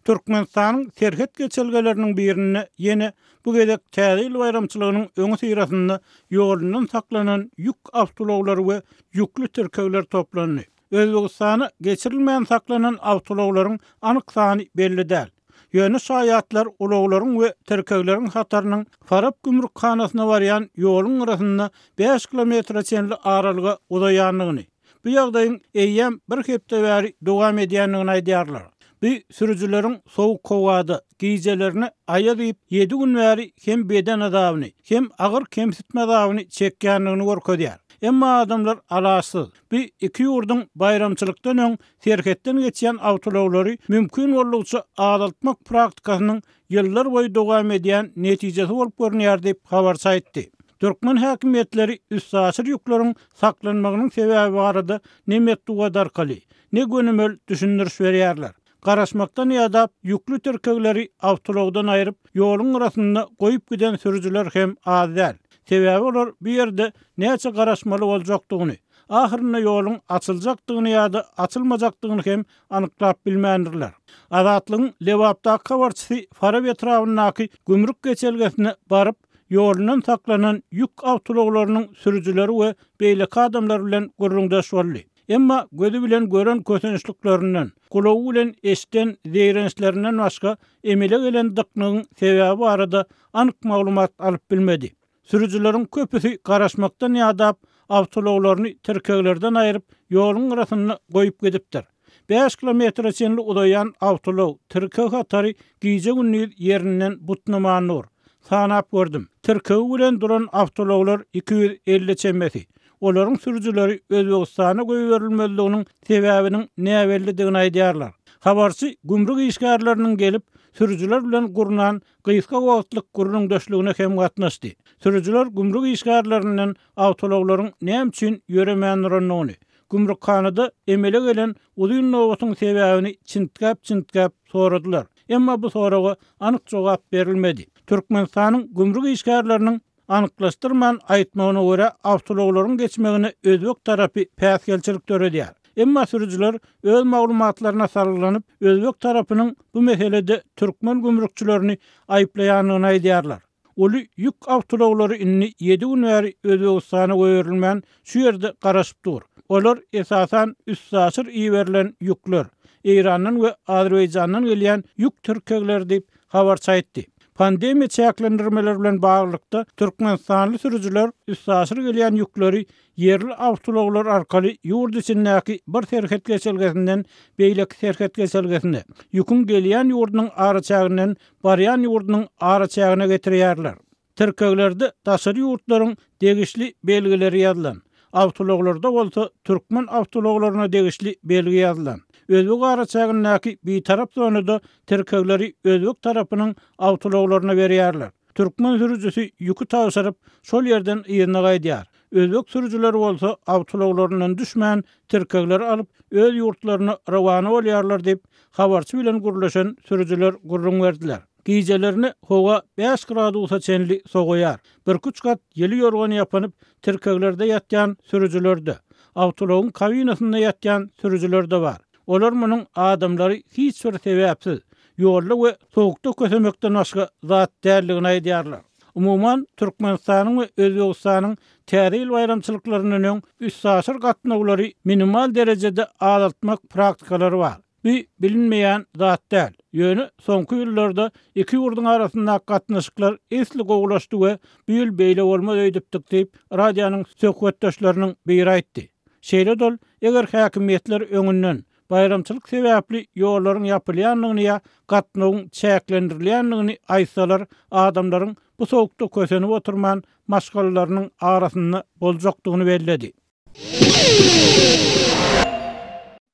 Türkmenistanyň serhet geçelgeleriniň birinde ýene bu gezek Täze ýyl baýramçylygynyň öňüsyrasynda ýolundan saklanan ýük awtoulaglary we ýükli tirkegler toplandy. Özbegistana geçirilmän saklanan awtoulaglaryň anyk sany belli däl. Ýöne şaýatlar ulaglaryň we tirkegleriň hatarynyň Farap gümrükhanasyna barýan ýoluň gyrasynda bäş kilometre çenli aralyga uzaýandygyny, bu ýagdaýyň eýýäm bir hepde bäri dowam edýändigini aýdýarlar. Bu sürüjileriň sowuk howada, gijelerine aýaz iýip, ýedi gün bäri hem beden azabyny, hem agyr kemsitme azabyny çekýändigini görkezýär. Emma adamlar alaçsyz. Bu iki ýurduň baýramçylykdan öň serhetden geçýän awtoulaglary mümkin boldugyça azaltmak praktikasynyň ýyllar boýy dowam edýän netijesi bolup görünýär diýip, habarçy aýtdy. Türkmen häkimiýetleri üstaşyr ýükleriň saklanmagynyň sebäbi barada ne metbugat arkaly, ne gönümel düşündiriş berýärler. Garaşmakdan ýadap, ýükli tirkegleri awtoulagdan aýryp, ýoluň gyrasynda goýup giden sürüjiler hem az däl. Sebäbi olar bu ýerde näçe garaşmaly boljakdygyny, ahyrynda ýoluň açyljakdygyny ýa-da açylmajakdygyny hem anyklap bilmändirler. Azatlygyň Lebapdaky habarçysy Farap etrabyndaky gümrük geçelgesine baryp, ýolundan saklanan ýük awtoulaglarynyň sürüjileri we beýleki adamlar bilen gürrüňdeş boldy. Emma gözi bilen gören kösençliklerinden, gulagy bilen eşiden zeýrençlerinden başga emele gelen dyknygyň sebäbi barada anyk maglumat alyp bilmedi. Sürüjileriň köpüsi garaşmakdan ýadap, awtoulaglaryny tirkeglerden aýryp, ýoluň gyrasynda goýup gidipdir. Bäş kilometre çenli uzaýan awtoulag, tirkeg hatary gije-gündiz ýerinden butnaman dur. Sanap gördüm. Tirkegi bilen duran awtoulaglar 250 çemesi. Olaryň sürüjileri Özbegistana goýberilmezliginiň sebäbiniň näbellidigini aýdýarlar. Habarçy gümrük işgärleriniň gelip, sürüjiler bilen gurnan gysga wagtlyk gürrüňdeşligine hem gatnaşdy. Sürüjiler gümrük işgärlerinden awtoulaglaryň näme üçin ýöremän durandygyny, gümrükhanada emele gelen uzyn nobatyň sebäbini çintgäp-çintgäp soradylar. Emma bu soraga anyk jogap berilmedi. Türkmenistanyň gümrük işgärleriniň Anyklaşdyrman aýtmagyna görä, awtoulaglaryň geçmegine özbek tarapy päsgelçilik döredýär. Emma sürüjiler öz maglumatlaryna salgylanyp, özbek tarapynyň bu meselede türkmen gümrükçilerini aýyplaýandygyny aýdýarlar. Uly ýük awtoulaglary indi ýedi gün bäri Özbegistana goýberilmän, şu ýerde garaşyp dur. Olar, esasan, üstaşyr iberilen ýükler, Eýrandan we Azerbaýjandan gelýän ýük tirkegleri diýip, habarçy aýtdy. Pandemiýa çäklendirmeleri bilen baglylykda, türkmenistanly sürüjiler üstaşyr gelýän ýükleri ýerli awtoulaglar arkaly ýurt içindäki bir serhet geçelgesinden beýleki serhet geçelgesine, ýüküň gelýän ýurdunyň araçäginden barýan ýurdunyň araçägine getirýärler. Tirkeglerde daşary ýurtlaryň degişli belgileri ýazylan, awtoulaglarda bolsa türkmen awtoulaglaryna degişli belgi ýazylan. Özbek araçägindäki bitarap zonada tirkegleri özbek tarapynyň awtoulaglaryna berýärler. Türkmen sürüjisi ýüki tabşyryp, şol ýerden yzyna gaýdýar. Özbek sürüjileri bolsa awtoulaglaryndan düşmän, tirkegleri alyp, öz ýurtlaryna rowana bolýarlar diýip, habarçy bilen gürleşen sürüjiler gürrüň berdiler. Gijelerine howa bäş gradusa çenli sowaýar. Birküç gat ýyly ýorgan ýapynyp, tirkeglerde ýatýan sürüjiler-de, awtoulagyň kabinasynda ýatýan sürüjiler-de bar. Olar munuň adamlary hiç bir sebäpsiz, ýolda we sowukda kösemekden başga zat däldigini aýdýarlar. Umuman, Türkmenistanyň we Özbegistanyň Täze ýyl baýramçylyklaryndan öň üstaşyr gatnawlary minimal derejede azaltmak praktikalary bar. Bu bilinmeýän zat däl. Ýöne soňky ýyllarda iki ýurduň arasyndaky gatnaşyklar esli gowulaşdy we bu ýyl beýle bolmaz öýdüpdik diýip, radionyň söhbetdeşleriniň biri aýtdy. Şeýle-de ol, eger häkimiýetler öňünden baýramçylyk sebäpli ýollaryň ýapylýandygyny ýa gatnawyň çäklendirilýändigini aýtsalar, adamlaryň bu sowukda kösenip oturman, maşgalalarynyň arasynda boljakdygyny belledi.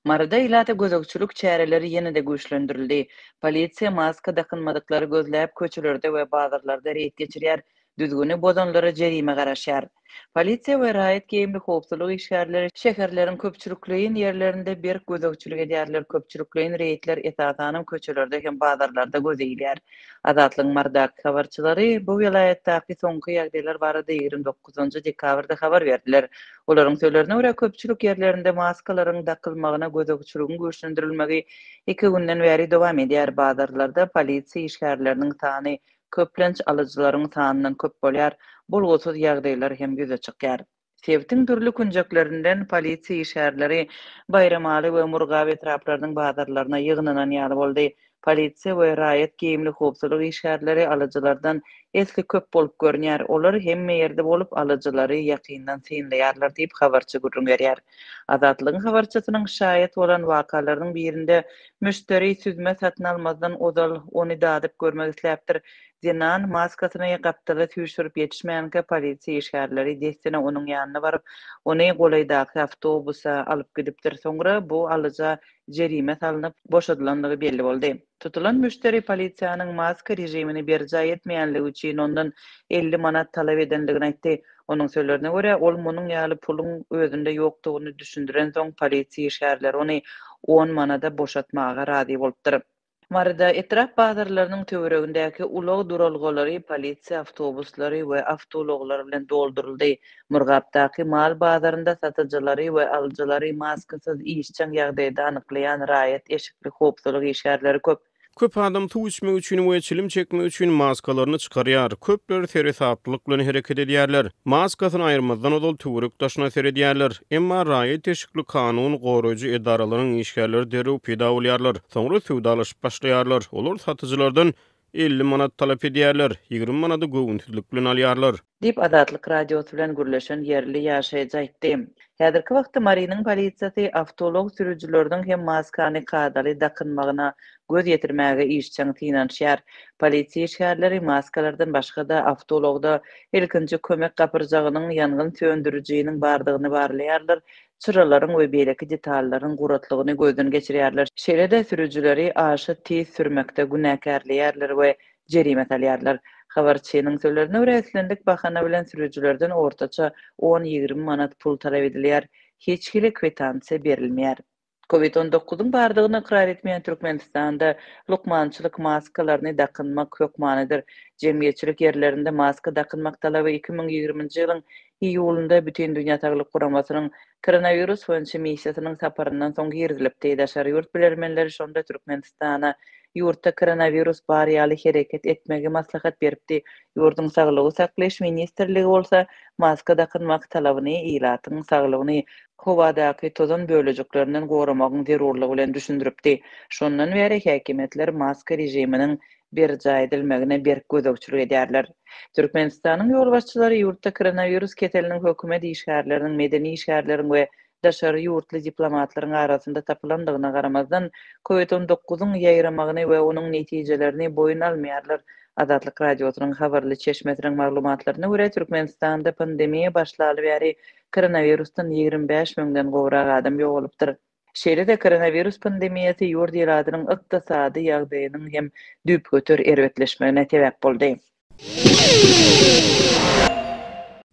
Maryda ilata gözegçilik çäreleri ýene-de güýçlendirildi. Polisiýa maska dakynmadyklary gözläp, köçelerde we bazarlarda reýd geçirýär. Düzgüni bozanlara jerime garaşýar. Polisiýa we raýat geýimli howpsuzlyk işgärleri şäherleriň köpçülikleýin ýerlerinde berk gözegçilik edýärler, köpçülikleýin reýdler esasanam köçelerde hem bazarlarda göze ilýär. Azatlygyň Marydaky habarçylary bu welaýatdaky soňky ýagdaýlar barada 29 dekabrda habar berdiler. Olaryň sözlerine görä, köpçülik ýerlerinde maskalaryň dakylmagyna gözegçiligiň güýçlendirilmegi iki günden bäri dowam edýär, bazarlarda polisiýa işgärleriniň sany köplenç alyjylaryň sanyndan köp bolýar, bolgusyz ýagdaýlar hem ýüze çykýar. Sebitiň dürli künjeklerinden polisiýa işgärleri Baýramaly we Murgap etraplarynyň bazarlaryna ýygnanan ýaly boldy. Polisiýa we raýat geýimli howpsuzlyk işgärleri alyjylardan esli köp bolup görünýär. Olar hemme ýerde bolup, alyjylary ýakyndan synlaýarlar diýip, habarçy gürrüň berýär. Azatlygyň habarçysynyň şaýat bolan wakalarynyň birinde müşderi süzme satyn almazdan ozal ony dadyp görmek isläpdir. Zenan maskasyny gapdala süýşürip ýetişmänkä polisiýa işgärleri dessine onuň ýanyna baryp, ony golaýdaky awtobusa alyp gidipdir. Soňra bu alyja jerime salnyp, boşadylandygy belli boldy. Tutulan müşderi polisiýanyň maska režimini berjaý etmeýänligi üçin ondan 50 manat talap edendigini aýtdy. Onuň sözlerine görä, ol munuň ýaly puluň özünde ýokdugyny düşündirensoň, polisiýa işgärleri ony on manada boşatmaga razy bolupdyr. Maryda etrap bazarlarynyň töweregindäki ulag duralgalary polisiýa awtobuslary we awtoulaglary bilen dolduryldy. Murgapdaky mal bazarynda satyjylary we alyjylary maskasyz işjeň ýagdaýda anyklaýan raýat eşikli howpsuzlyk işgärleri köp. Köp adam suw içmek üçin we çilim çekmek üçin maskalaryny çykarýar. Köpler seresaplylyk bilen hereket edýärler. Maskasyny aýyrmazdan ozal töwerek-daşyna seredýärler. Emma raýat eşikli kanun goraýjy edaralaryň işgärleri derrew peýda bolýarlar. Soňra söwdalaşyp başlaýarlar. Olar satyjylardan 50 manat talap edýärler, 20 manady göwünsizlik bilen alýarlar. Diýip, Azatlyk Radiosy bilen gürleşen ýerli ýaşaýjy aýtdy. Häzirki wagtda Marynyň polisiýasy awtoulag sürüjileriniň hem maskany kadaly dakynmagyna göz ýetirmäge işjeň synanyşýar. Polisiýa işgärleri maskalardan başga-da awtoulagda ilkinji kömek gapyrjagynyň, ýangyn söndürijiniň bardygyny barlaýarlar, çyralaryň we beýleki detallaryň guratlygyny gözden geçirýärler, şeýle-de sürüjileri aşa tiz sürmekde günäkärleýärler we jerime salýarlar. Habarçynyň sözlerine görä, islendik bahana bilen sürüjilerden ortaça on-ýigrimi manat pul talap edilýär, hiç hili kwitansiýa berilmeýär. Covid on dokuzyň bardygyny ykrar etmeýän Türkmenistanda lukmançylyk maskalaryny dakynmak hökmanydyr. Jemgyýetçilik ýerlerinde maska dakynmak talaby 2020-nji ýylyň iýulynda Bütindünýä Saglyk Guramasynyň koronawirus boýunça missiýasynyň saparyndan soň girizilipdi. Daşary ýurt bilermenleri şonda Türkmenistana ýurtda koronawirus bar ýaly hereket etmegi maslahat beripdi. Ýurduň Saglygy saklaýyş ministrligi bolsa maska dakynmak talabyny ilatyň saglygyny howadaky tozan bölejiklerinden goramagyň zerurlygy bilen düşündiripdi. Şondan bäri häkimiýetler maska režiminiň berjaý edilmegine berk gözegçilik edýärler. Türkmenistanyň ýolbaşçylary ýurtda koronawirus keseliniň hökümet işgärleriniň, medeni işgärleriň we daşary ýurtly diplomatlaryň arasynda tapylandygyna garamazdan, Covid on dokuzyň ýaýramagyny we onuň netijelerini boýun almaýarlar. Azatlyk Radiosynyň habarly çeşmesiniň maglumatlaryna görä, Türkmenistanda pandemiýa başlaly bäri koronawirusdan 25 müňden gowrak adam ýogalypdyr. Şeýle-de koronawirus pandemiýasy ýurt ilatynyň ykdysady ýagdaýynyň hem düýpgöter erbetleşmegine sebäp boldy.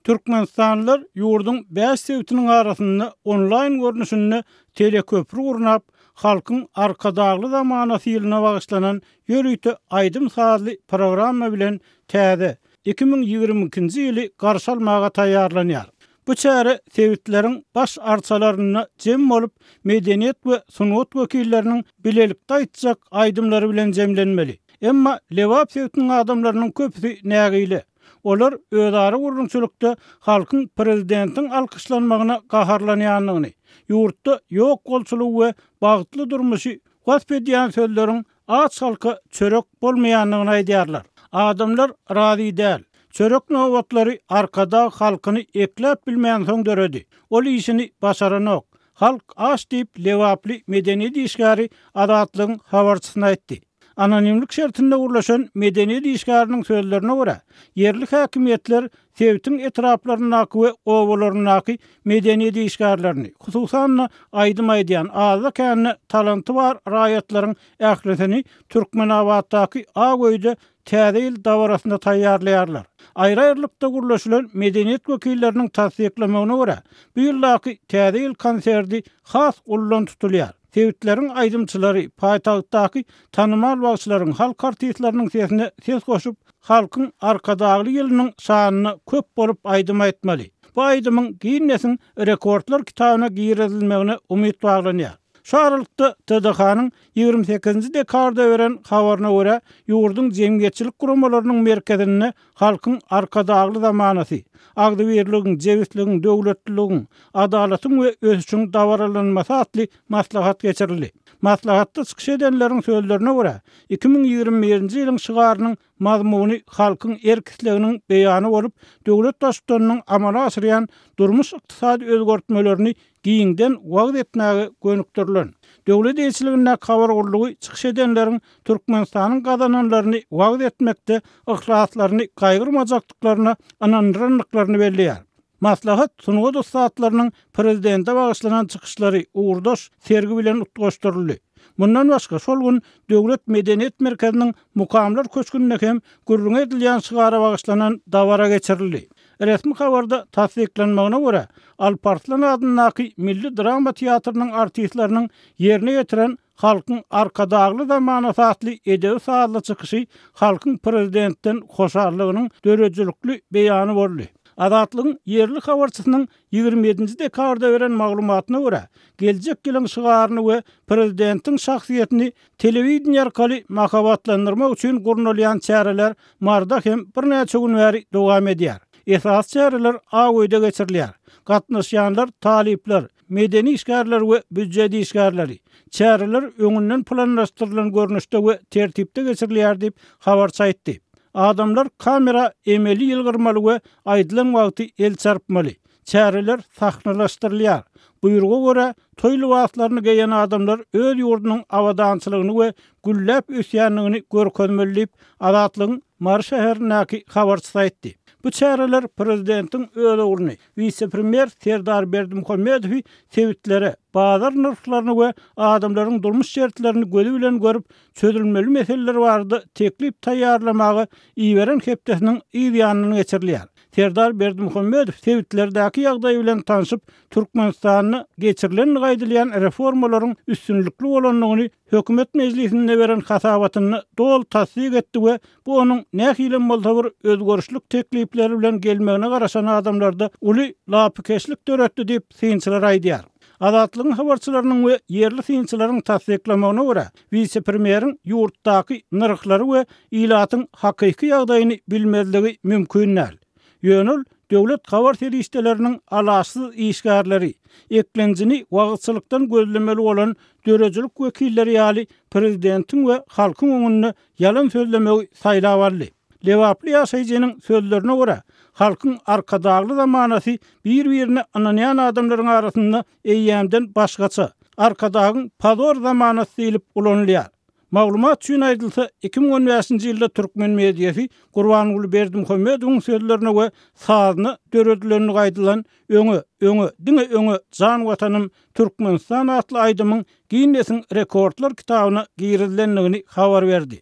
Türkmenistanlylar ýurduň bäş sebitiniň arasynda onlaýn görnüşinde teleköpri gurnap, Halkyň Arkadagly zamanasy ýylyna bagyşlanan ýörite aýdym-sazly programma bilen täze, 2022-nji ýyly garşy almaga taýýarlanýar. Bu çäre sebitleriň baş arçalarynda jem bolup, medeniýet we sungat wekilleriniň bilelikde aýtjak aýdymlary bilen jemlenmeli. Emma Lebap sebitiniň adamlarynyň köpüsi nägile. Olar özara gürrüňçilikde halkyň prezidentiň alkyşlanmagyna gaharlanýandygyny, ýurtda ýok bolçulygy we bagtly durmuşy wasp edýän sözleriň aç halka çörek bolmaýandygyny aýdýarlar. Adamlar razy däl. Çörek nobatlary Arkadag halkyny ekläp bilmänsoň döredi. Ol işini başaranok. Halk aç diýip, lebaply medeniýet işgäri Azatlygyň habarçysyna aýtdy. Anonimlik şertinde gürleşen medeniýet işgäriniň sözlerine görä, ýerli häkimiýetler sebitiň etraplaryndaky we obalaryndaky medeniýet işgärlerini, hususan-da, aýdym aýdýan, azda-kände talanty bar raýatlaryň ählisini Türkmenabatdaky Ak öýde Täze ýyl dabarasyna taýýarlaýarlar. Aýry-aýrylykda gürleşilen medeniýet wekilleriniň tassyklamagyna görä, bu ýyldaky Täze ýyl konserti has uludan tutulýar. Sebitleriň aýdymçylary paýtagtdaky tanymal bagşylaryň, halk artistleriniň sesine ses goşup, Halkyň Arkadagly ýylynyň şanyna köp bolup aýdym aýtmaly. Bu aýdymyň Ginnesiň rekordlar kitabyna girizilmegine umyt baglanýar. Şu aralykda, TDH-nyň 28-nji dekabrda beren habaryna görä, ýurduň jemgyýetçilik guramalarynyň merkezinde Halkyň Arkadagly zamanasy, agzybirligiň, jebisligiň, döwletliligiň, adalatyň we ösüşiň dabaralanmasy atly maslahat geçirildi. Maslahatda çykyş edenleriň sözlerine görä, 2021-nji ýylyň şygarynyň mazmuny halkyň erk-isleginiň beýany bolup, döwlet Baştutanynyň amala aşyrýan durmuş-ykdysady özgertmelerini giňden wagyz etmäge gönükdirilen. Döwlet eýeçiligindäki habar gullugy çykyş edenleriň Türkmenistanyň gazananlaryny wagyz etmekde yhlaslaryny gaýgyrmajakdyklaryna ynandyrandyklaryny belleýär. Maslahat sungat ussatlarynyň prezidente bagyşlanan çykyşlary ugurdaş sergi bilen utgaşdyryldy. Mundan başga, şol gün Döwlet medeniýet merkeziniň Mukamlar köşgünde hem gürrüňi edilýän şygara bagyşlanan dabara geçirildi. Resmi habarda tassyklanmagyna görä, Alparslan adyndaky milli drama teatrynyň artistleriniň ýerine ýetiren Halkyň Arkadagly zamanasy atly edebi-sazly çykyşy halkyň Prezidentden hoşallygynyň döredijilikli beýany boldy. Azatlygyň ýerli habarçysynyň 27-nji dekabrda beren maglumatyna görä, geljek ýylyň şygaryny we prezidentiň şahsyýetini telewideniýe arkaly mahabatlandyrmak üçin gurnalýan çäreler Maryda hem birnäçe gün bäri dowam edýär. Esasy çäreler Ak öýde geçirilýär. Gatnaşýanlar talyplar, medeni işgärler we býujet işgärleri. Çäreler öňünden planlaşdyrylan görnüşde we tertipde geçirilýär diýip, habarçy aýtdy. Adamlar kamera emeli ýylgyrmaly we aýdylan wagty el çarpmaly. Çäreler sahnalaşdyrylýar. Buýruga görä, toý lybaslaryny geýen adamlar öz ýurdunyň abadançylygyny we gülläp ösýändigini görkezmeli diýip, Azatlygyň Mary şäherindäki habarçysy aýtdy. Bu çäreler prezidentiň öz ogluny, wise-premýer Serdar Berdimuhamedowy sebitlere, bazar nyrhlaryny we adamlaryň durmuş şertlerini gözi bilen görüp, çözülmeli meseleler barada teklip taýýarlamaga iberen hepdesiniň yz ýanyndan geçirilýär. Serdar Berdimuhamedow sebitlerdäki ýagdaý bilen tanşyp, Türkmenistanda geçirilendigi aýdylýan reformalaryň üstünlikli bolandygyny hökümet mejlisinde beren hasabatynda doly tassyk etdi we bu onuň nähilem bolsa bir özgerişlik teklipleri bilen gelmegine garaşan adamlarda uly lapykeçlik döretdi diýip, synçylar aýdýar. Azatlygyň habarçylarynyň we ýerli synçylaryň tassyklamagyna görä, wise-premýeriň ýurtdaky nyrhlary we ilatyň hakyky ýagdaýyny bilmezligi mümkin däl. Ýöne ol döwlet habar serişdeleriniň alaçsyz işgärleri, eklenjini wagyzçylykdan gözlemeli bolan döredijilik wekilleri ýaly prezidentiň we halkyň öňünde ýalan sözlemegi saýlap aldy. Lebaply ýaşaýjynyň sözlerine görä, halkyň Arkadagly zamanasy bir-birine ynanýan adamlaryň arasynda eýýämden başgaça, Arkadagyň pozor zamanasy diýlip ulanylýar. Maglumat üçin aýdylsa, 2015-nji ýylda türkmen mediasy Gurbanguly Berdimuhamedowyň sözlerine we sazyna döredilendigi aýdylan Öňe, öňe, diňe öňe, jan Watanym Türkmenistan atly aýdymyň Ginnesiň rekordlar kitabyna girizilendigini habar berdi.